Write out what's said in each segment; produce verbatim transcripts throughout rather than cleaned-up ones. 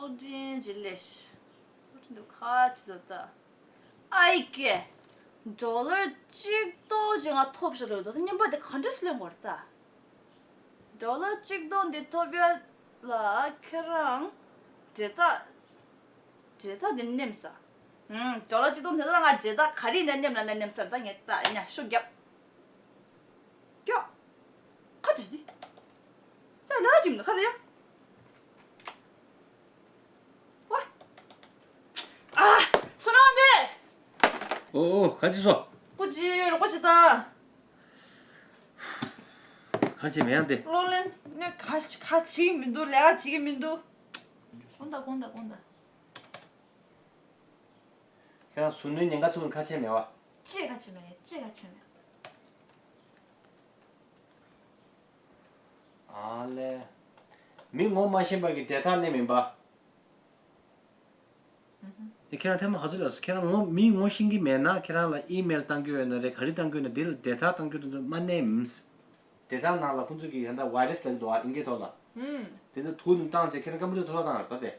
སློབ་འབྲིང་ཇི་ལེ་ཤ། སློབ་འབྲིང་དུ་ཁ་ཅི་ཚོད་ལྟ། ཨའི་ཀེ། ཌོ་ལར་གཅིག་སྟོང་ཅིག་ང་ཐོབ་ཤག་ལོས་དོ་ད་རྙིང་པ་དེ་ག་འདྲས་སེ་ལེན་དགོས་རེད་ད། ཌོ་ལར་གཅིག་སྟོང་འདི་ཐོབ་ཡ་ལ་ཁྱེད་རང་འབྲེལ་ཐག་འབྲེལ་ཐག་འདི་མནན་ས། ཨུམ། ཌོ་ལར་གཅིག་སྟོང་དེ་ལ་ང་འབྲེལ་ཐག་ག་རེ་ཡིན་ན་མནན་ལབ་ན་མནན་ས་རེད་ད། ངས་ད་ཡིན་ན་ཤོག་རྒྱབ། ཀྱོ། ཁ་བྲིས་ཏེ། ཡ་ལ་ཅིག་མི་འདུག་ཁ་རེ་ཡ། ཝ། ཨ། སོ་ནང་འདི། ཨོ་ཨོ། ག་ཅི་སོ། ཀུ་ཅི་རོགས་པ་བྱེད་ད། ག་བྱེད་མེད་ཡང་དེ། གློག་ལེན་ནས་ག་ག་བྱེད་ཀྱི་མི་འདུག་ལས་ཀ་བྱེད་ཀྱི་མི་འདུག་དགོངས་དག་དགོངས་དག་དགོངས་དག་ཁྱེད་རང་ཟུར་སྣོན་ཉེན་ཁ་ཚུགས་ན་ཁ་ཆེ་མེད་བ། ཅི་ཁ་ཆེ་མེད་རེད། ཅི་ཁ་ཆེ་མེད། ཨ་ལས། མི་ངོ་མ་ཤེས་པ་གི་འབྲེལ་ཐག་ནི་མིན་པ། ཨུ་ཧུ། ཨེ་ཁྱེད་རང་ཐེངས་མ་ག་ཚོད་ལབ་སོང་། ཁྱེད་རང་ངོ་མི་ངོ་ཤེས་ཀྱི་མེད་ན་ཁྱེད་རང་ལ་ཨི་མེལ་བཏང་རྒྱུ་ཡོད་ན་རེད། ག་རེ་བཏང་རྒྱུ་ཡོད་ན་འདི་ལ་འབྲེལ་ཐག་བཏང་རྒྱུ་དེ་ཚོ་མ་མནན། འབྲེལ་ཐག་ནང་ལ་ཁོང་ཚོ་གི་ཡང་ད་ཝའི་རས་ལབ་འདུག་ཨ། ཨིན་སྐད་ཐོག་ལ། ཨུམ། དེ་ཚོ་དུག་ནི་བཏང་བྱས་ཁྱེད་རང་ཀམ་པུ་ཊར་ཐོག་ལ་བཏང་རེད་ད་དེ།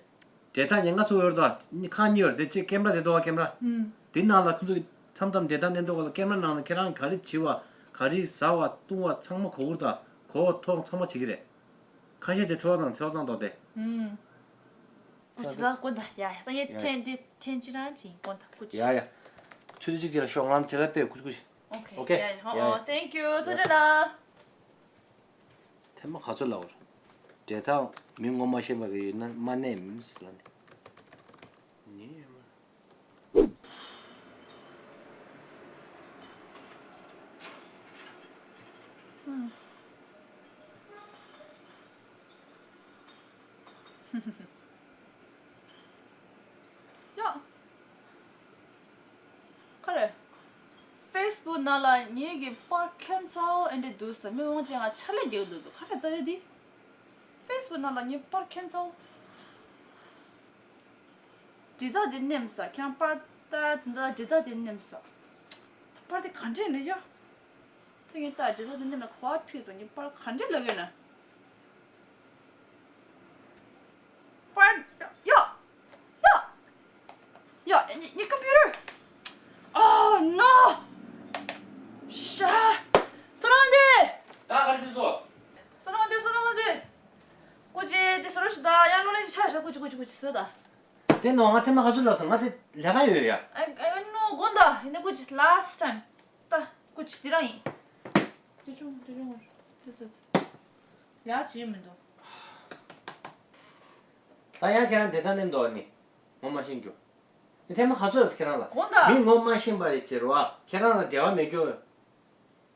འབྲེལ་ཐག་ཉེན་ཁ་ཚུགས་ཡོད་རེད་ད། ཁ་གཉིས་ཡོད་རེད་དེ། གཅིག་ཀེམ་ར་དེ་འདུག་ཨ། ཀེམ་ར། ཨུམ། དེ་ནང་ལ་ཁོང་ཚོ་གི་མཚམས་མཚམས་འབྲེལ་ཐག་མནན་ཐོག་ལ་ཀེམ་ར་ནང་ལ་ཁྱེད་རང་ག་རེ་བྱེད་པ། ག་རེ་ཟ་བ་བཏུང་བ་ཚང་མ་གོ་གི་རེད་ད། གོ་བ་མཐོང་ཚང་མ་བྱེད་ཀྱི་རེད། ཁ་ཤས་དེ་འཕྲོ་བརླག་བཏང་འཕྲོ་བརླག་བཏང་འདུག་དེ། ཨུམ། ཀུ་ཅི་ལ་དགོངས་དག་ཡ་ཡ། ད་ངས་ཡ་ཐེངས་འདི་ཐེངས་གཅིག་རང་ཅིག་དགོངས་དག་ཀུ་ཅི། ཡ་ཡ། ཆུ་ཚོད་གཅིག་ཅིག་ལ་ཤོག་ང་ཚེ་ལ་དཔེ་ཀུ་ཅི་ཀུ་ཅི། ཨོ་ཁེ། ཨོ་ཁེ། ཡ་ཡ། ཧོ། ཡ་ཨོ། ཡ། ཐེང་ཀྱུ། ཐུགས་རྗེ་གནང་། ཐེངས་མ་ག་ཚོད་ལབ་པ་རེད། འབྲེལ་ཐག་མི་ངོ་མ་ཤེས་པ་གི་ཡོད་ན་མ་མནན་ཟེར་ལབ་ནས། ཉན་ཡོད་མ་རེད། ཡ། ག་རེ། ཕེ་སི་བུག་ནང་ལ་ངེད་ཀྱི་པར་ཁྱད་མཚར་པོ་ཨེ་འདྲ་འདུག་ཟེར། མི་མང་ཆེ་ང་ཆ་ལས་རྒྱག་གི་འདུག་ད་ག་རེ་ལྟ་ཡ་འདི། ཕེ་སི་བུག་ནང་ལ་ངའི་པར་ཁྱད་མཚར་པོ། འབྲེལ་ཐག་དེ་མནན་ས། ཁྱེད་རང་པར་ལྟ་དེ་འདྲ་འབྲེལ་ཐག་དེ་མནན་ས། ད་པར་དེ་ག་འདྲས་ནས་ཡ། ད་ངས་ལྟ་འབྲེལ་ཐག་དེ་མནན་ན་ག་པར་ཁྲིད་དང་ངའི་པར་ག་འདྲས་ལབ་ཡོད་ན། པར། ཡ། ཡ། ཡ། ངའི་ངའི་ཀམ་པུ་ཊར། Oh no! ཤ། སོ་རང་དེ། ད་ག་རེ་བྱེད་སོ། སོ་རང་དེ། སོ་རང་དེ། ཀུ་ཅི་དེ་སོ་རོ་ཞིག་ད་ཡང་ལོ་ལེ་ཆ་ཤ། ཀུ་ཅི་ཀུ་ཅི་ཀུ་ཅི་བཟོས་ད། དེ་ནོ་ང་ཐེངས་མ་ག་ཚོད་ལབ་སོང་། ང་དེ་ལས་ཀ་ཡོད་ཡ། ཨ་ཨ་ནོ་དགོངས་དག་ཡིན་ན་ཀུ་ཅི་last time། ད་ཀུ་ཅི་དེ་རང་ཡིན། དེ་ཆུང་དེ་ཆུང་དེ་དེ་ལས་ཀ་བྱེད་མི་འདུག་ད་ཡང་ཁྱེད་རང་འབྲེལ་ཐག་མནན་འདུག་ཨ་ནི། ངོ་མ་ཤེས་རྒྱུ། ནི་ཐེངས་མ་ག་ཚོད་ལབ་སོང་ཁྱེད་རང་ལ། དགོངས་དག་མི་ངོ་མ་ཤེས་པ་ཡི་ཕྱིར་བ་ཁྱེད་རང་ལ་འབྲེལ་བ་མེད་རྒྱུ།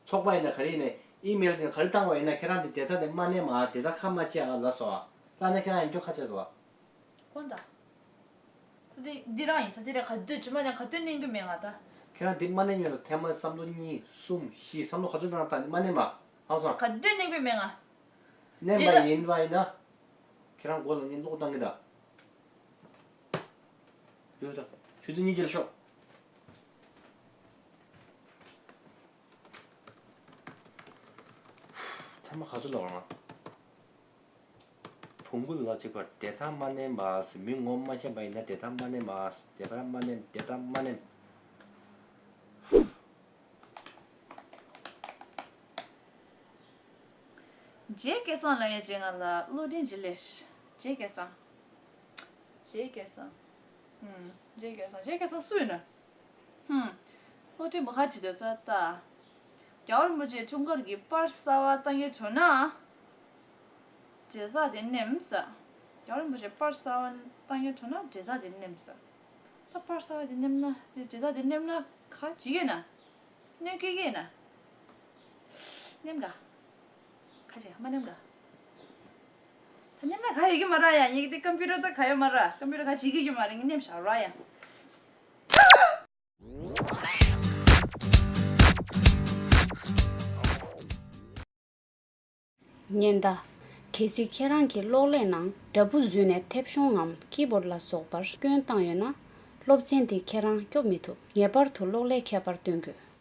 ཚོགས་པ་ཡིན་ན་ག་རེ་ཡིན་ན་ཨི་མེལ་དེ་ག་རེ་བཏང་བ་ཡིན་ན་ཁྱེད་རང་དེ་འབྲེལ་ཐག་དེ་མ་མནན་མ། འབྲེལ་ཐག་ཁ་མ་བཅད་ཨ་ལབ་སོང་ཨ། ལབ་ན་ཁྱེད་རང་ཡིན་རྒྱུ་ཁ་ཆད་འདུག་ཨ། དགོངས་དག་ད་དེ་འདི་རང་ཡིན་ས་དེ་རེད། ག་དུས་རྗེས་མ་ནས་ག་དུས་མནན་རྒྱུ་མེད་ང་ད། ཁྱེད་རང་འདི་མ་མནན་ཡོད་ན་ཐེངས་མ་བསམ་བློ་གཉིས་གསུམ་བཞི་བསམ་བློ་ག་ཚོད་བཏང་ད་འདི་མ་མནན་མ། ཧང་སོང་། ག་དུས་མནན་རྒྱུ་མེད་ང་། མནན་པ་ཡིན་པ་ཡིན་ན། ཁྱེད་རང་མགོ་ལ་ངས་གློག་བཏང་གི་ད། ཡོད་ད། ཆུ་ཚོད་གཉིས་རྗེས་ལ་ཤོག་ཐེངས་མ་ག་ཚོད་ལབ་པ་རེད་ང་། བོང་གུ་ལ་གཅིག་པར་འབྲེལ་ཐག་མ་མནན་པ། མི་ངོ་མ་ཤེས་པ་ཡིན་ན་འབྲེལ་ཐག་མ་མནན་པ། འབྲེལ་ཐག་མ་མནན། འབྲེལ་ཐག་མ་མནན། རྗེ་སྐལ་བཟང་ལབ་ཡས་ཅིག་ང་ལ་བློ་གདེང་ཅིག་སླེབས་ཤག་རྗེ་སྐལ་བཟང་། རྗེ་སྐལ་བཟང་། ཧུམ། རྗེ་སྐལ་བཟང་། རྗེ་སྐལ་བཟང་སུ་ཡིན་ན། ཧུམ། བློ་གདེང་མ་ཁ་ཅིག་འདོད་ད་ལྟ། རྒྱལ་བ་རིན་པོ་ཆེ་འཁྲུངས་སྐར་གྱི་པར་གསར་པ་བཏང་གི་འགྲོ་ན། འབྲེལ་ཐག་དེ་མནན་ས། རྒྱལ་བ་རིན་པོ་ཆེ་པར་གསར་པ་བཏང་གི་འགྲོ་ན་འབྲེལ་ཐག་དེ་མནན་ས། ད་པར་གསར་པ་དེ་མནན་ན་དེ་འབྲེལ་ཐག་དེ་མནན་ན་ག་བྱེད་ཀྱི་ན། གནོད་སྐྱེལ་གྱི་ན། མནན་ག་ཁ་ཆེ་མ་མནན་ག་ད་མནན་ན་ག་ཡོད་ཀྱི་མ་ར་ཡ། ཡིག་དེ་ཀམ་པུ་ཊར་ད་ག་ཡོད་མ་ར། ཀམ་པུ་ཊར་ག་བྱེད་ཀྱི་ཀྱི་མ་ར། ངས་མནན་བཞག་ར་ཡ། ཉེན་བརྡ། གལ་སྲིད་ཁྱེད་རང་གི་གློག་ཀླད་ནང་འདྲ་འབུ་འཛུལ་ནས་མཐེབ་གཞོང་ངམ་ཀི་བོར་ཌ་ལ་སོགས་པར་སྐྱོན་བཏང་ཡོད་ན། སློབ་ཚན་འདི་ཁྱེད་རང་སྐྱོབ་མི་ཐུབ། ངེས་པར་དུ་གློག་ཀླད་མཁས་པར་སྟོན་དགོས།